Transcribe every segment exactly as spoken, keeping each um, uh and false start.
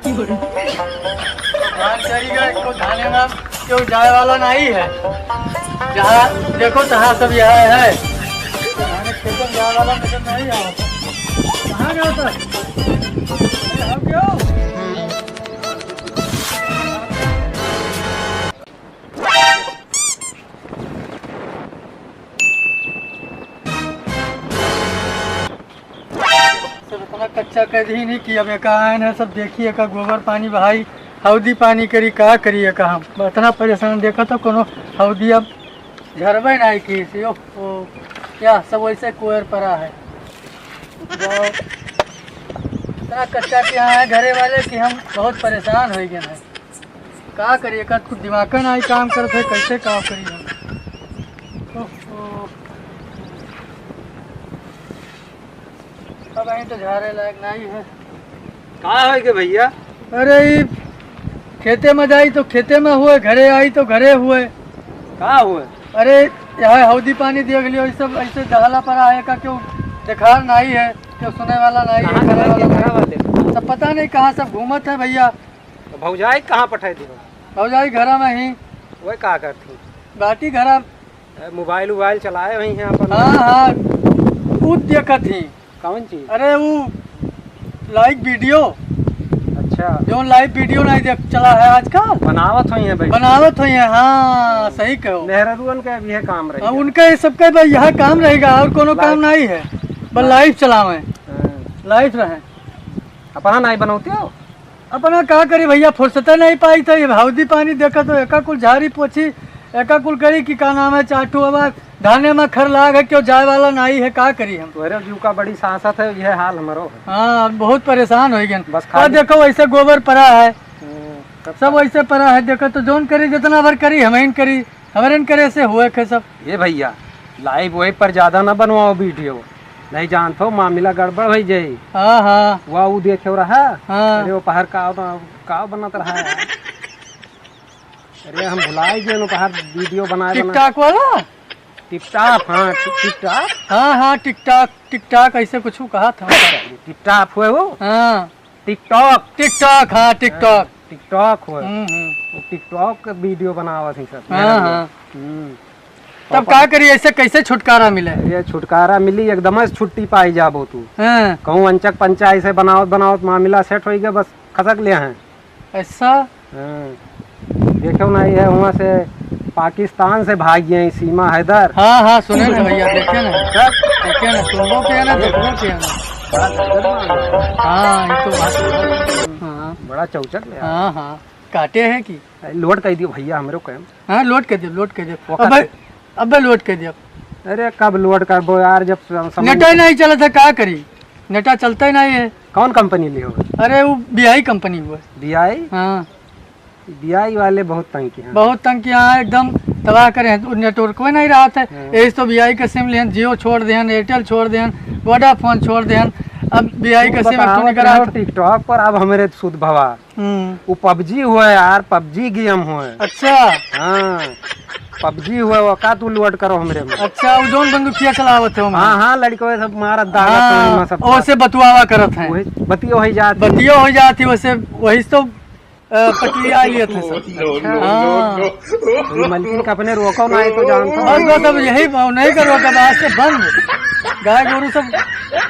धान चरी गए, एको धाने में केहू जाए वाला नहीं है। जहाँ देखो तहाँ सब यह है। धाने खेतों में जाए वाला नजर नहीं आवत। कहाँ गए तो? अरे, हम क्यों? सब इतना कच्चा कर दी नहीं कि अब एका आयन है, सब देखी एका गोबर पानी बहाई, हौदी पानी करी, का करी एका हम। इतना परेशान, देखा तो कोनो हौदी अब झरबे नहीं की सी। ओह, ओह, या सब वैसे कोयर पड़ा है। बहुत इतना कच्चा के यहाँ है घरे वाले कि हम बहुत परेशान हो गए हैं। का करी, एकर कुछ दिमाग ना ही काम करत है, कैसे का करी हम। ओहो। अब यहीं तो झारे लायक नहीं है। का होय के भैया? अरे, ई खेते में जाई तो खेते में हुए, घरे आई तो घरे हुए। का हुए? अरे, यह हौदी पानी देख लियो, ई सब ऐसे दहला पड़ा है, का क्यों देखार नहीं है, क्यों सुने वाला नहीं है, कहाँ करे वाला नहीं। कहाँ वाले? सब पता नहीं कहाँ सब घूमत है भैया। तो भौजाई कहाँ पठाई दी? भौजाई घरा में ही। वह का करती? बाटी घरा। ए, मोबाइल उबाइल चलाए हुई हैं अपन? हाँ, हाँ, ऊ देखत ही। कौन चीज? अरे, ऊ live video। अच्छा। जो live video नहीं देख चला है आजकल। बनावत हुई हैं भाई। बनावत हुई हैं, हाँ, सही कहो। मेहरारुअन के अब यह काम रही हाँ, है। उनका ये सबका भाई यह काम रहेगा और कोनो काम नहीं है। बस हाँ। Live चलावे। हाँ। Live रहे। अपना नहीं बनौते हो? अपना का करी भैया, फुर्सते नहीं पाई तो ये हौदी पानी देखा तो एका कुल झारी पोछी, एका कुल करी कि का नाम है, चाटू अब धाने में खर लाग है, क्यों जाए वाला नहीं है, का करी हम। तोहरे जीव का बड़ी सांसत है, यह हाल हमरो है। हाँ, बहुत परेशान हो गए। बस और खाली देखो वैसे गोबर पड़ा है, हम्म, सब सब वैसे पड़ा है। देखो तो जौन करी, जितना भर करी, हम ही करी। हमरन करे से हुए के सब। ये भैया, live वही पर ज्यादा ना बनवाओ video, नहीं जानत हो मामला गड़बड़ हो जाई। हाँ, हाँ। वह ऊ देखे रहा। हाँ। अरे वो पहाड़ का, का बनत रहा है? अरे हम भुलाई गए, वो पहाड़ video बनाए, बनाए। TikTok वाला? TikTok, हाँ, टिक-, TikTok। हाँ, हाँ, TikTok, TikTok ऐसे कुछ कहा था। TikTok हुए वो? हाँ। TikTok। TikTok, हाँ, TikTok। हाँ, TikTok हो। हम्म, हम्म। वो TikTok के video बनावत ही सब। हाँ, मेरा हाँ। हम्म। तब पापा का करी, ऐसे कैसे छुटकारा मिले? ये छुटकारा मिली, एकदम से छुट्टी पाई जाबो तू। हाँ। कहूँ अंचक पंचायत से बनावत बनावत मामला set होई गया, बस खसक ले हैं। ऐसा? हाँ। देखो ना, ये हुआ से पाकिस्तान से भाग गए हैं सीमा हैदर। हाँ, हाँ, सुने ना भैया, देखे ना। सर? देखे ना, सुनबो के ना, देखबो के ना। बड़ा गजब मामला है। हाँ, ये तो बात है। हाँ। बड़ा चौचक ले यार। हाँ, हाँ, काटे हैं कि? अरे, load कर दियो भैया, हमरो काम। हाँ, load कर दियो, load कर दियो। वो अबे, काटे। अबे load कर दियो। अरे, कब load करबो यार, जब सम-, समझ नेटा नहीं चलत है, का करी? नेटा चलता ही नहीं है। कौन company ली हो? अरे, वो BI company हुआ। BI? हाँ। BI वाले बहुत तंग किए हैं। बहुत तंग किए हैं, एकदम तबाह करे हैं। Network ही नहीं रहत है। हाँ। यही तो BI का SIM लिहन, Jio छोड़ देहन, Airtel छोड़ देहन, Vodafone छोड़ देहन। अब BI का SIM बताओ, एक ठो निकल रहा था। TikTok पर अब हमरे सुध भवा। हम्म। वो PUBG हुआ है यार, PUBG game हुआ है। अच्छा। हाँ, PUBG हुआ है, वो का तू load करो हमरे में। अच्छा, वो जौन बंदूकिया चलावत हो। हाँ, हाँ, लड़के सब मारत दागत हाँ, हैं, सब ओसे बतुआवा करत हैं। वही बतियो हो जात है। बतियो हो जात है, वैसे वही तो अ, पटिया लिए थे सब। अच्छा। हाँ। ये मलकिन का अपने रोको ना है तो जानता हूँ। बस, बस, अब यही भाव नहीं करो, अब आज से बंद। गाय गोरू सब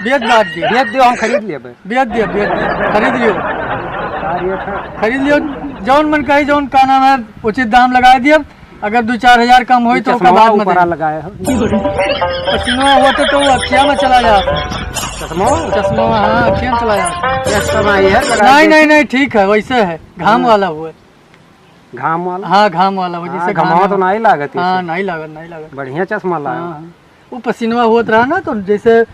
बेच बांट दिए। बेच दियो, हम खरीद लेबे। बेच दियो, बेच दियो, खरीद लियो। यार, ये था। खरीद लियो, जौन मन कही, जौन का नाम है, उचित दाम लगा दियो। अगर दो चार हजार कम होई तो ओकर बाद मत ऊपरा लगाए हो। पसीना होते तो वो अखिया में चला जाता। चश्मा? चश्मा, हाँ, अखिया में चला जाता। चश्मा ये है, लगा नहीं, दे। नहीं, नहीं, ठीक है, वैसे है, घाम हाँ। वाला हुआ है। घाम वाला? हाँ, घाम वाला हुआ, हाँ, जैसे घाम घामा तो वाला। नहीं लागत हाँ, ऐसे। नहीं लागत, नहीं लागत। बढ़िया चश्मा लाया। हाँ, हाँ। वो पसीनवा होत रहा ना, तो जैसे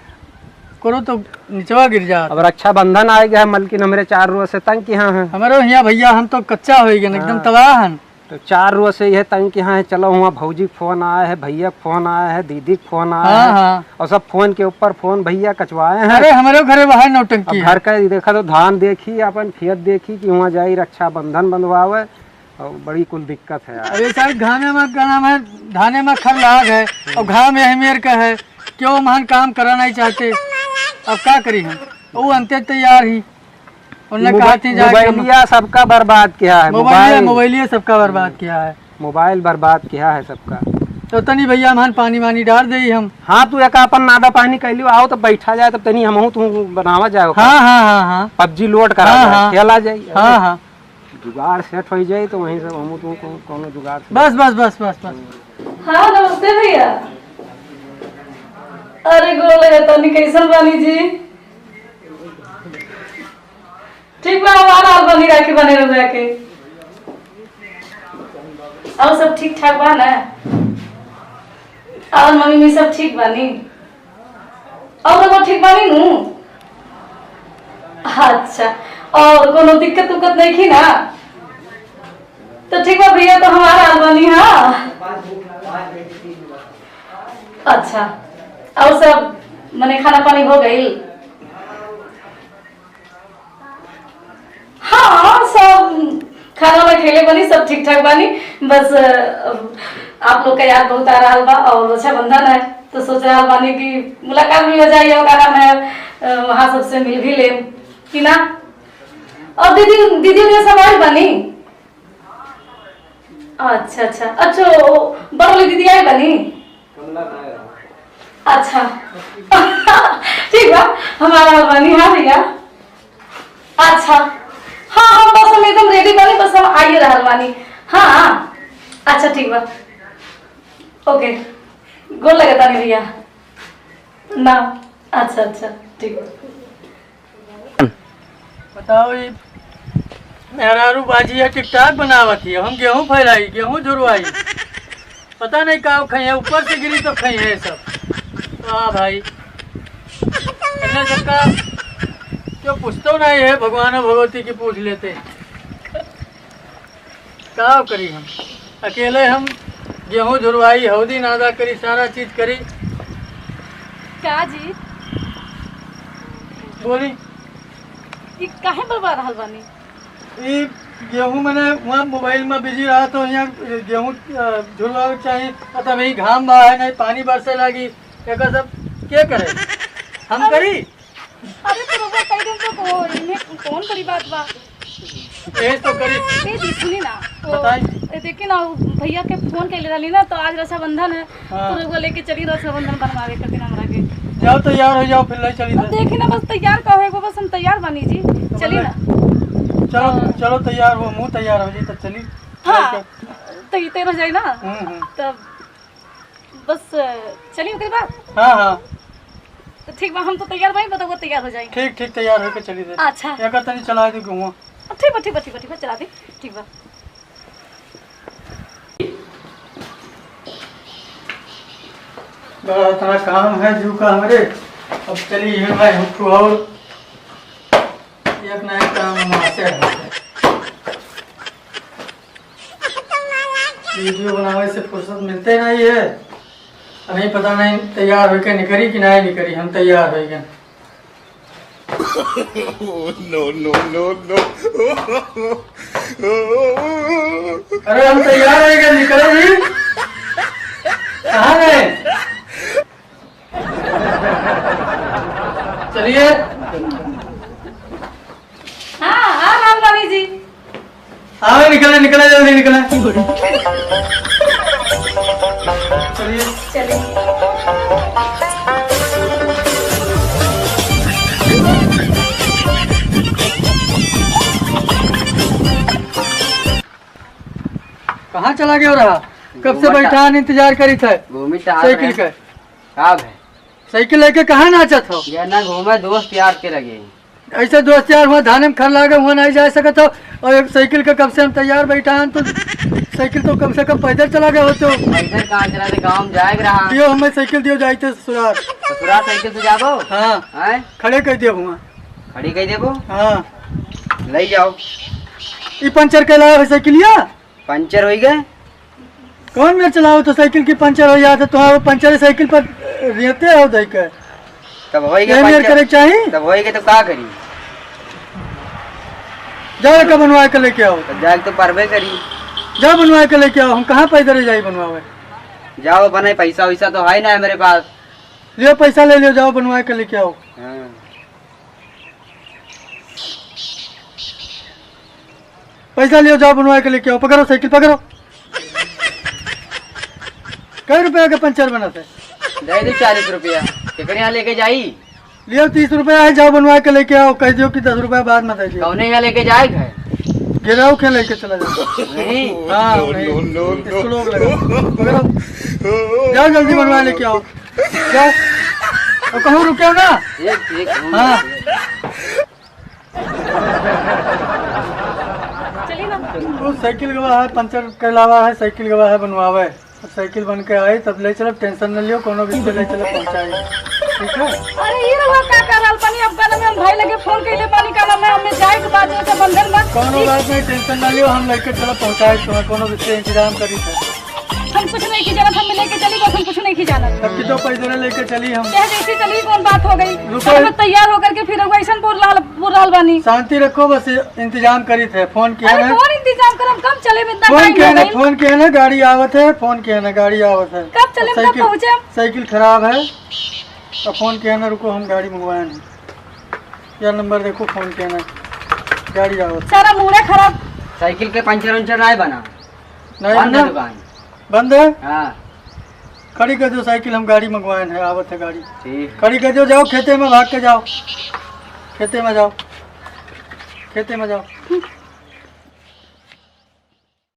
करो तो निचवा गिर जात। अब रक्षाबंधन आ गया है, मलकिन हमरे चार रोज से तंग किया है। हमारे यहाँ भैया, हम तो कच्चा हो गए, एकदम हाँ। तबाह हन। तो चार रोज से यह तंग किया है, चलो हुआ भौजी के फोन आया है, भैया के फोन आया है, दीदी के फोन आया हाँ, है। हाँ। और सब फोन के ऊपर फोन भैया कचवाए हैं। अरे, हमारे घरे वह नौटंकी अब है। घर का देखा तो धान देखी, अपन खेत देखी कि हुआ जाई रक्षाबंधन बंधवावे। और बड़ी कुल दिक्कत है यार। अरे साहब, घामे में का नाम है, धाने में खर लाग है, और घाम यही मेर का है, क्यों महान काम करना नहीं चाहते, अब का करी हम, वो अंते तैयार ही। उन्हें मोबाइल, कहा थी जाके हम मोबाइलिया सबका बर्बाद किया है, मोबाइलिया, मोबाइल। मोबाइलिया सबका बर्बाद किया है। मोबाइल बर्बाद किया है सबका। तो तनी भइया, हम पानी वानी डार देई हम। हाँ, तू एक अपन नादा पानी कर लियो, आओ तो बैठा जाए, तब तनी हमहू तू बनावा जाए ओकर। हाँ, हाँ, हाँ, हाँ। PUBG load करा हाँ, जाए, हाँ। खेला जाए। हाँ, हाँ। जुगाड़ set होइ जाए तो वहीं से हमहू तू कौन-, कौनो जुगाड़ से। बस, बस, बस, बस, बस। हाँ, नमस्ते भइया। अरे गोड़ लगे तनी, कैसन बानी जी? ठीक बा, हमार हाल बनी राखी बने रहुआ के। और सब ठीक ठाक बा ना? और मम्मी, मम्मी सब ठीक बानी? और रउआ ठीक बानी नू? अच्छा, और कोनो दिक्कत उक्कत नइखी ना? तो ठीक बा भइया, तो हमार हाल बानी, हाँ। अच्छा, और सब मने खाना पानी हो गइल? हाँ, सब खाना वाना खइले बानी, सब ठीक ठाक बानी। बस, अ, आप लोग का याद बहुत आ रहल बा और रक्षाबंधन है, तो सोच रहल बानी कि मुलाकात भी हो जाए और का नाम है, अ, वहाँ सबसे मिल भी लेम, कि ना? और दीदी, दीदी उन्हें सब आइल बानी? अच्छा, अच्छा। अच्छा, ओ, बड़ वाली दीदी आइल बानी? अच्छा। ठीक बा, हमार हाल बानी, हाँ भइया। अच्छा। हाँ, हम बस हम एकदम ready बानी, बस हम आइए रहल बानी। हाँ, हाँ। अच्छा, ठीक बा। OK। गोड़ लगे तानी भइया। ना। अच्छा, अच्छा, ठीक बा। बताओ, ई मेहरारू बाजी है, TikTok बनावत ही, हम गेहूँ फैलाई, गेहूँ झुरवाई, पता नहीं का खइहे, ऊपर से गिरी तो खइहे सब। वाह भाई, इन्हें सबका क्यों पूछतो नहीं है, भगवान और भगवती की पूछ लेते। का करी हम, अकेले हम गेहूँ झुरवाई, हौदी नादा करी, सारा चीज करी। का जी? बोली। ई काहे बरबरा रहल बानी? ई गेहूँ मने वहाँ मोबाइल में busy रहा तो यहाँ गेहूँ, अ, झुरवावे के चाही। आ तब ई घाम बा है, नहीं पानी बरसे लागी, एकर सब के करे? हम अरे, करी? अरे तो रउआ कई दिन से को, इन्हें कौन बड़ी बात बा? यही तो करी। ए जी, सुनी ना, तो बताई। ए, देखी ना, उ भइया के फोन कइले रहली ना, तो आज रक्षाबंधन है, हाँ। तो रउआ लेके चली रक्षाबंधन बनवावे खातिर हमरा के। जाओ, तैयार हो जाओ, फिर ले चली अब तो। देखी ना, बस तैयार का होएगो, बस हम तैयार बानी जी, तो चली बोले, ना। चलो, हाँ। चलो, तैयार हो, मुँह तैयार हो जी, तो चली। हाँ, चल के। तो ई तैयार हो जाई ना, हम्म, हम्म। तब बस, चली ओकरे बाद? हाँ, हाँ। तो ठीक बा, हम तो तैयार बानी, बताओ, वो तैयार हो जाई। ठीक, ठीक, तैयार होके चली दे। अच्छा। एकर तनी चला दे घुमा। ठीक बा, ठीक बा, ठीक बा, ठीक बा, चला दे। ठीक बा। बड़ा इतना काम है जू का हमरे। अब चली है भाई, हम तो और एक ना एक काम हमारे से है। वीडियो बनावे से फुर्सत मिलते नहीं है। अभी पता नहीं तैयार होके निकली कि नहीं निकली, हम तैयार हो गए। No, no, no, no। अरे हम तैयार हो गए, निकलो जी। कहाँ गए? चलिए। हाँ, हाँ, रामधनी जी। हाँ, निकले, निकले, जल्दी निकले। चलिए। चलिए। कहाँ चला गया रहा? कब से घूमत बैठा है, इंतजार करी थे घूमी टहल साइकिल रहे। का। का है? साइकिल लेके कहाँ नाचत हो? ये ना घूमे दोस्त यार के लगे। ऐसे दोस्त यार हुआ धाने में खर लागे, हुआ नहीं जा सकत हो। और एक साइकिल के कब से हम तैयार बैठा हैं, तो साइकिल तो कम से कम पैदल चला गए होते हो। पैदल कहाँ चला थे, गाँव में जाए के रहा। दियो हमें साइकिल दियो, जाइते ससुराल। ससुराल साइकिल से जाबो? हाँ। हैं? खड़े कर दियो हुआ। खड़ी कर देबो? हाँ। ले जाओ। ई पंचर के लाए हो साइकिलिया? पंचर हो गए। कौन में चलाओ तो साइकिल की पंचर हो जात है, तुम्हारे पंचर साइकिल पर रहते हो दई के। तब होई के यही मेर पंचर करे के चाही। तब होई के तो का करी? जाओ, एक बनवा के लेके आओ। तब जाए तो परबे करी। जाओ, बनवा के लेके आओ, हम कहाँ पैदल जाई बनवावे? जाओ, बने पैसा वैसा तो है ना मेरे पास। लियो, पैसा ले लियो, जाओ, बनवा के लेके आओ। हाँ। पैसा लियो, जाओ बनवाए के लेके आओ। पकड़ो साइकिल, पकड़ो। कै रुपया के पंचर बनत है? दे दे चालीस रुपया। केकरे यहाँ लेके जाई? लियो, तीस रुपया है, जाओ बनवाए के लेके आओ। कह दियो कि दस रुपया बाद में दे दियो। कौने यहाँ लेके जाए है? गिराओ के लेके चला जाओ। नहीं। हाँ, नहीं। इसको लोग लगा। पकड़ो। जाओ जल्दी बनवाए लेके आओ। जाओ। और कहूँ रुके ना? एक, एक, हाँ। चली ना। वो साइकिल गवा है, पंचर के अलावा है, साइकिल गवा है बनवावे। अब साइकिल बन के आई तब ले चलब, टेंशन न लियो, कोनो भी ले चलब पहुँचाई। ठीक है? अरे ये रहुआ का कर रहल बानी? अब गाना में हम भाई लगे फोन कइले बानी, गाना में हमें जाए के बाद जो बंधन बा। कोनो बात नहीं, टेंशन न लियो, हम लेके चलब पहुँचाई तुम्हें, कोनो भी इंतजाम करी थे। हम कुछ नहीं की जानत, हम लेके चली बस, हम कुछ नहीं की जानत। अब कितो पैदल लेके चली हम। कह जैसे चली, कौन बात हो गई? रुको। अब तैयार होकर के फिर रहुआ ऐसन बोल रहल, बोल रहल बानी। शांति रखो, बस इंतजाम करी थे। फोन किया अरे ना? कौन इंतजाम करम? कब चले में इतना फोन टाइम किया हो ना? गई? फोन किया ना? गाड़ी आवत है, फोन किया ना? गाड़ी आवत है। कब चले में, कब साइकिल, पहुँचे? साइकिल खराब है, तो फोन किया ना? रुको, हम गाड़ी मंगवाए हैं। यार नंबर देखो, फोन किया ना? गाड़ी आवत है। सारा मूड है खराब। साइकिल के पंचर उंचर नहीं बना? नहीं बंद है बना? दुकान। बंद है? हाँ। खड़ी कर दो साइकिल, हम गाड़ी मंगवाए हैं, आवत है गाड़ी। ठीक। खड़ी कर दो, जाओ खेते में, भाग के जाओ, खेते में जाओ, खेते में जाओ।